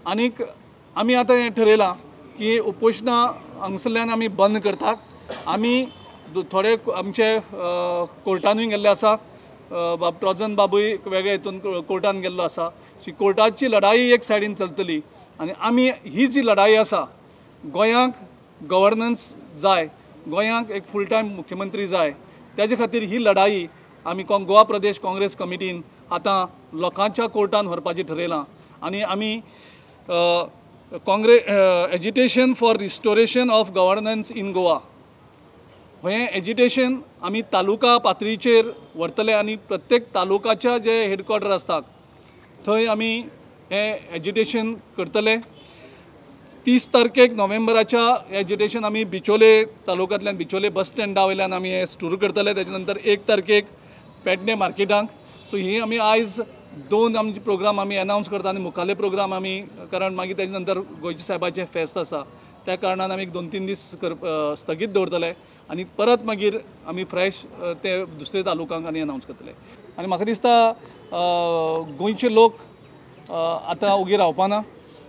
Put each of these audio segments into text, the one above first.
आनीक आमी आतां हें ठरयलां की उपोशणां हांगसरल्यान आमी बंद करतात. आमी थोडे आमचे कोर्टानूय गेल्ले आसा, बाब ट्रोजन बाबूय वेगळे हितून कोर्टान गेल्लो आसा. सो कोर्टाची लढाई एक सायडीन चलतली आनी आमी ही जी लढाई आसा, गोंयांक गवर्नन्स जाय, गोंयांक एक फूल टायम मुख्यमंत्री जाय, तेजे खातीर ही लढाई आमी गोवा प्रदेश काँग्रेस कमिटीन आतां लोकांच्या कोर्टान व्हरपाची ठरयलां. आनी आमी Congress agitation for restoration of governance in Goa हें एजिटेशन आमी तालुका पातळीचेर व्हरतले आनी प्रत्येक तालुकाच्या जे हेडक्वॉर्टर आसता थंय आमी हें एजिटेशन करतले. 30 तारखेक नोव्हेंबराच्या एजिटेशन आमी बिचोले तालुक्यांतल्यान बिचोले बस स्टँडा वयल्यान आमी हें सुरू करतले. तेच्या नंतर 1 तारखेक पेडणे मार्केटांक. सो ही आमी आयज 2 आमचे प्रोग्राम आमी अनावन्स करता आनी मुखाल्ले प्रोग्राम आमी, कारण मागीर तेच्या नंतर गोंयच्या सायबाचें फेस्त आसा, त्या कारणान आमी 2-3 दीस स्थगीत दवरतले आनी परत मागीर आमी फ्रेश ते दुसरे तालुक्यांक आनी अनावन्स करतले. आनी म्हाका दिसता गोंयचे लोक आतां ओगी रावपाना,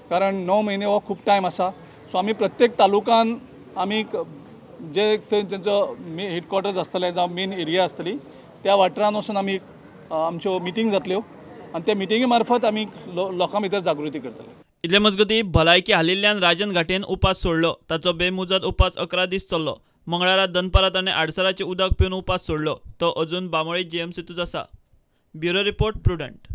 कारण 9 म्हयने हो खूब टायम आसा. सो आमी प्रत्येक तालुकान आमी जे थंय तेंचो हेडक्वॉर्टर्स आसतलें जावं मेन एरिया आसतली त्या वाठारान वचून आमी आमच्यो मिटींग जातल्यो आनी त्या मिटिंगे मार्फत आमी लोकां भितर जागृती करतले. इतले मजगती भलायकी हालिल्ल्यान राजन घाटेन उपास सोडलो. ताचो बेमुजत उपास 11 दीस चल्लो. मंगळारा दनपारां ताणें आडसराचें उदक पिवन उपास सोडलो. तो अजून बांबोळे जीएमसींतूच आसा. Bureau report, Prudent.